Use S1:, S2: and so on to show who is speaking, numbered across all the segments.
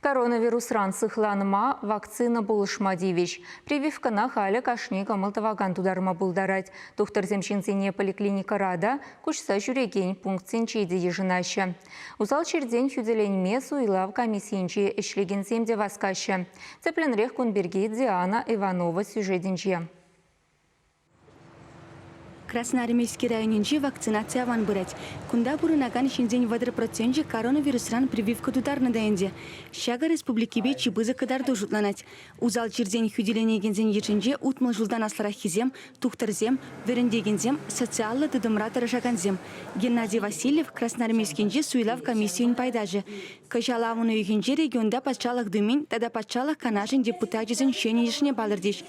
S1: Коронавирусран сыхланма вакцина пулӑшма тивӗҫ. Прививкӑна халӗ кашни кӑмӑл тӑвакан тутарма пултарать. Тухтӑрсем ҫынсене поликлиникӑра та, куҫса ҫӳрекен пунктсенче те йышӑнаҫҫӗ. Усал чиртен хӳтӗленме суйлав комиссийӗнче ӗҫлекенсем те васкаҫҫӗ. Тӗплӗнрех кун пирки Диана Иванова сюжетӗнче.
S2: Красноармейски районӗнчи вакцинаци аван пырать. Кунта пурӑнакан ҫынсен 30 проценчӗ коронавирусран прививка тутарнӑ та ӗнтӗ. Ҫакӑ республикипе чи пысӑк кӑтарту шутланать. Усал чиртен хӳтӗленекенсен йышӗнче 60 ҫултан аслӑраххисем, тухтӑрсем, вӗрентекенсем, социаллӑ тытӑмра тӑрӑшакансем. Геннадий Васильев Красноармейскинчи суйлав комиссийӗн пайташӗ. Кӑҫал авӑн уйӑхӗнче регионта Патшалӑх Думин тата Патшалӑх Канашӗн депутачӗсен ҫӗнӗ йышне палӑртӗҫ.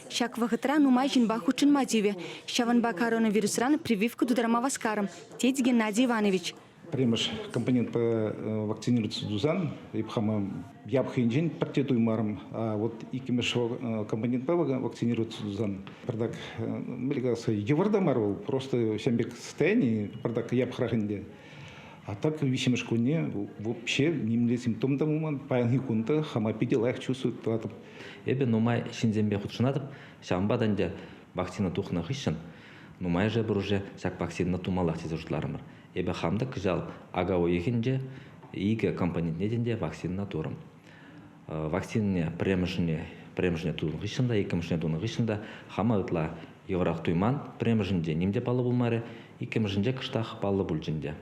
S2: Ҫак вӑхӑтра нумай ҫынпа хутшӑнма тивӗ. Ҫавӑнпа коронавирусран прививка тутарма васкарӑм, тет Геннадий Иванович.
S3: Пӗрремӗш компонентпа вакцинироваться тусан эп хама япӑх енчен пӗртте туймарӑм. А вот иккӗмӗш компонентпа вакцинироваться тусан пӗртак, мӗнле калас, йывӑр та мар вӑл, просто ҫавӑн пек состояние пӗртак япӑхрах ӗнтӗ. А так виҫҫӗмӗш кунне вообще нимле симптом та пулман. Паянхи кун та хама питӗ лайӑх чувствовать тӑватӑп.
S4: Эпӗ нумай ҫынсемпе хутшӑнатӑп, ҫавӑнпа та ӗнтӗ вакцина тухнӑ хыҫҫӑн нумайӑшӗ эпир уже ҫак вакцинӑна тумаллах тесе шутларӑмӑр. Эпӗ хам та кӑҫал ака уйӑхӗнче икӗ компонентне те ӗнтӗ вакцинӑна турӑм. Вакцинине пӗрремӗшне пӗрремӗшне тунӑ хыҫҫӑн та, иккӗмӗшне тунӑ хыҫҫӑн та хама ытла йывӑрах туйман. Пӗрремӗшӗнче ним те паллӑ пулмарӗ, иккӗмӗшӗнче кӑштах паллӑ пулчӗ ӗнтӗ.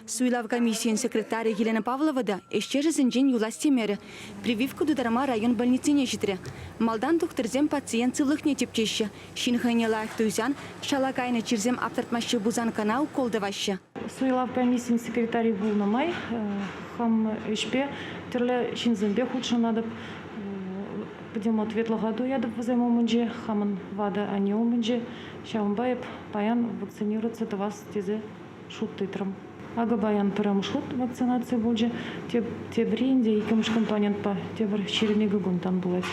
S2: Суйлав комиссийӗн секретарӗ Елена Павлова та ӗҫтешӗсенчен юлас темерӗ, прививка тутарма район больницине ҫитрӗ. Малтан тухтӑрсем пациент сывлӑхне тӗпчеҫҫӗ. Ҫын хӑйне лайӑх туйсан, шала кайнӑ чирсем аптӑртмаҫҫӗ пулсан кӑна укол тӑваҫҫӗ.
S5: Суйлав комиссийӗн секретарӗ пулнӑ май хам ӗҫпе тӗрлӗ ҫынсемпе хутшӑнатӑп. Пӗтӗм ответлӑха туятӑп вӗсем умӗнче, хамӑн ватӑ анне умӗнче. Ҫавӑнпа эп паян вакцинироваться тӑвас тесе шут тытрӑм. Акӑ паян пӗрремӗш хут вакцинаци пулчӗ. Тепри ӗнтӗ иккӗмӗш компонентпа тепӗр 22 кунтан пулать.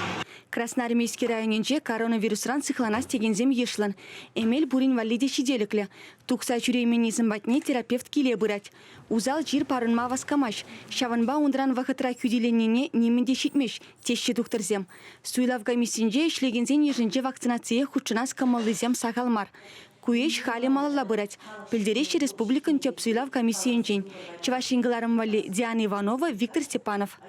S2: Красноармейски районӗнче коронавирусран сыхланас текенсем йышлӑн. Эмел пурин валли те ҫителӗклӗ. Тухса ҫӳрейменнисем патне терапевт киле пырать. Усал чир парӑнма васкамасть. Ҫавӑнпа унран вӑхӑтра хӳтӗленнине нимӗн те ҫитмест, теҫҫӗ тухтӑрсем. Суйлав комиссинче ӗҫлекенсен йышӗнче вакцинацие хутшӑнас кӑмӑллисем сахал мар. Ку ӗҫ халӗ малалла пырать, пӗлтереҫҫӗ республикӑн тӗп суйлав комиссийӗнчен. Чӑваш Ен кӑларӑм валли Диана Иванова, Виктор Степанов.